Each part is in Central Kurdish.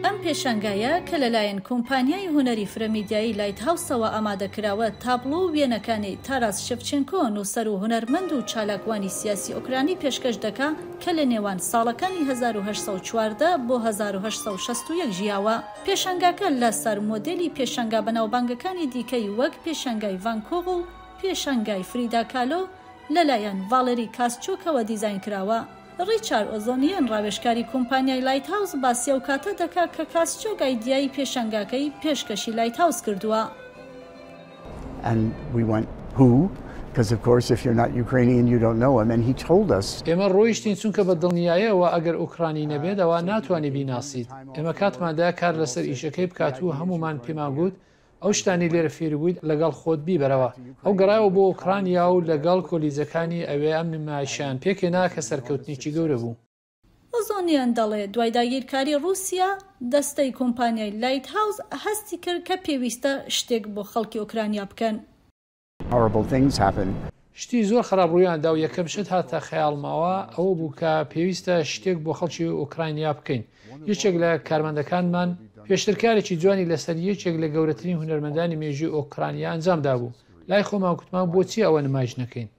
ئەم پێشانگایە کە لەلایەن کۆمپانیای هونەری فرەمیدیایی لایت هاوسەوە ئامادەکراوە، تابڵۆ و وێنەکانی تاراس شێڤچێنکۆ، نووسەر و هونەرمەند و چالاکوانی سیاسی ئۆکرانی پێشکەش دەکا کە لە نێوان ساڵەکانی 1814 بۆ 1861 ژیاوە. پێشانگاکە لە سەر مۆدێلی پێشانگا بەناوبانگەکانی دیکەی وەک پێشانگای ڤان کۆغ و پێشانگای فریدا کالۆ لەلایەن ڤاڵێری کاسچۆکەوە دیزاین کراوە. ڕیچارد ئۆزۆنیەن، ڕاوێژکاری کۆمپانیای لایت هاوس باسی ئەو کاتە دەکا کە کاسچۆک ئایدیای پێشانگاکەی پێشکەشی لایت هاوس کردووە. ئێمە ڕۆیشتین چونکە بە دڵنیایەوە ئەگەر ئۆکرانی نەبێت ئەوا ناتوانی بیناسیت. ئێمە کاتمان دا کار لەسەر ئیشەکەی بکات و هەموومان پێمان گوت ئەو شتانەی لێرە فێربوویت لەگەڵ خۆت بیبەرەوە. ئەو گەڕایەوە بۆ ئۆکرانیا و لەگەڵ کۆلیجەکانی ئەوێ ئەم نمایشەیان پێکهێنا کە سەرکەوتنێکی گەورە بوو. ئۆزۆنیان دەڵێ دوای داگیرکاری ڕووسیا، دەستەی کۆمپانیای لایت هاوس هەستی کرد کە پێویستە شتێک بۆ خەڵکی ئۆکرانیا بکەن. شتی زۆر خراپ ڕوویاندا و یەکەم شت هاتە خەیاڵمەوە ئەوە بوو کە پێویستە شتێک بۆ خەڵکی ئۆکرانیا بکەین. یەکێک لە کارمەندەکانمان پێشتر کارێکی جوانی لەسەر یەکێک لە گەورەترین هونەرمەندانی مێژووی ئۆکرانیا ئەنجامدابوو. لای خۆمان کوتمان بۆچی ئەوە نمایش نەکەین؟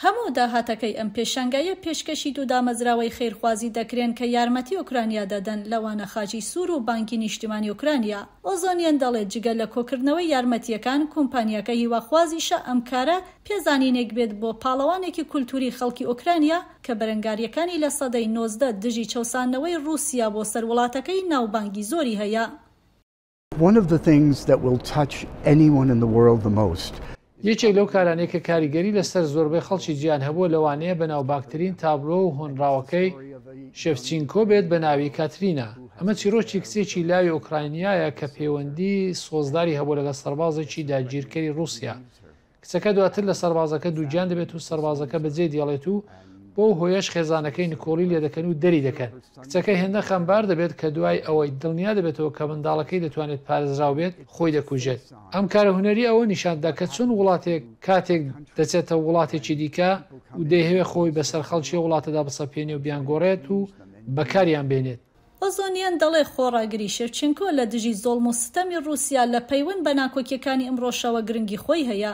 هەموو داهاتەکەی ئەم پێشانگایە پێشکەشی دوو دامەزراوەی خەیرخوازی دەکرێن کە یارمەتی ئۆکرانیا دەدەن، لەوانە خاچی سوور و بانکی نیشتیمانی ئۆکرانیا. ئۆزۆنیەن دەڵێت جگە لە کۆکردنەوەی یارمەتییەکان، کۆمپانیاکە هیواخوازیشە ئەم کارە پێزانینێک بێت بۆ پاڵەوانێکی کولتووری خەڵکی ئۆکرانیا کە بەرەنگارییەکانی لە سەدەی 19 دژی چەوساندنەوەی ڕووسیا بۆ سەر وڵاتەکەی ناوبانگی زۆری هەیە. One of the things that will touch anyone in the world the most. یەکێک لەو کارانەی کە کاریگەری لەسەر زۆربەی خەڵکی جیهان هەبووە لەوانەیە بەناوبانگترین تابلۆ و هۆنراوەکەی شێڤچینکۆ بێت بە ناوی کاترینا. ئەمە چیرۆکی کچێکی لاوی ئۆکراینیایە کە پەیوەندی سۆزداری هەبووە لەگەڵ سەربازێکی داگیرکەری ڕووسیا. کچەکە دواتر لە سەربازەکە دووگیان دەبێت و سەربازەکە بەجێ دێڵێت و بەو هۆیەش خێزانەکەی نکۆڵی لێدەکەن و دەری دەکەن. کچەکە هێندە خەمبار دەبێت کە دوای ئەوەی دڵنیا دەبێتەوە کە منداڵەکەی دەتوانێت پارێزراو بێت، خۆی دەکوژێت. ئەم کارە هونەرییە ئەوە نیشان دەدا کە چۆن وڵاتێک کاتێک دەچێتە وڵاتێکی دیکە و دەیهەوێت خۆی بەسەر خەڵکی ئەو وڵاتەدا بسەپێنێ و بیانگۆڕێت و بەکاریان بێنێت. ئۆزۆنیان دەڵێ خۆڕاگری شێڤچێنکۆ لە دژی زوڵم و ستەمی ڕووسیا لە پەیوەند بە ناکۆکییەکانی ئمڕۆشەوە گرنگی خۆی هەیە.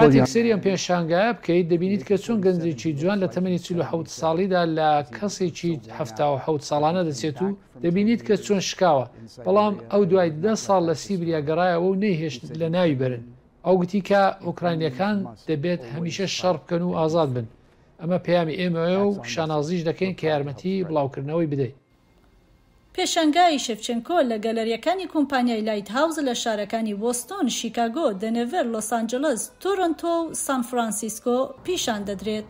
کاتێک سەیری ئەم پێشانگایە بکەیت، دەبینیت کە چۆن گەنجێکی جوان لە تەمەنی 47 ساڵیدا لە کەسێکی 77 ساڵانە دەچێت و دەبینیت کە چۆن شکاوە، بەڵام ئەو دوای دە ساڵ لە سیبریا گەڕایەوە و نەیهێشت لەناوی بەرن. ئەو گوتی کە ئۆکراینییەکان دەبێت هەمیشە شەڕ بکەن و ئازاد بن. ئەمە پەیامی ئێمەیە و شانازیش دەکەین کە یارمەتی بڵاوکردنەوەی بدەین. پێشانگای شێڤچێنکۆ لە گەلەرییەکانی کۆمپانیای لایت هاوس لە شارەکانی بۆستۆن، شیکاگۆ، دەنێڤەر، لۆس ئانجڵس، تۆرۆنتۆ و سان فرانسیسکۆ پیشان دەدرێت.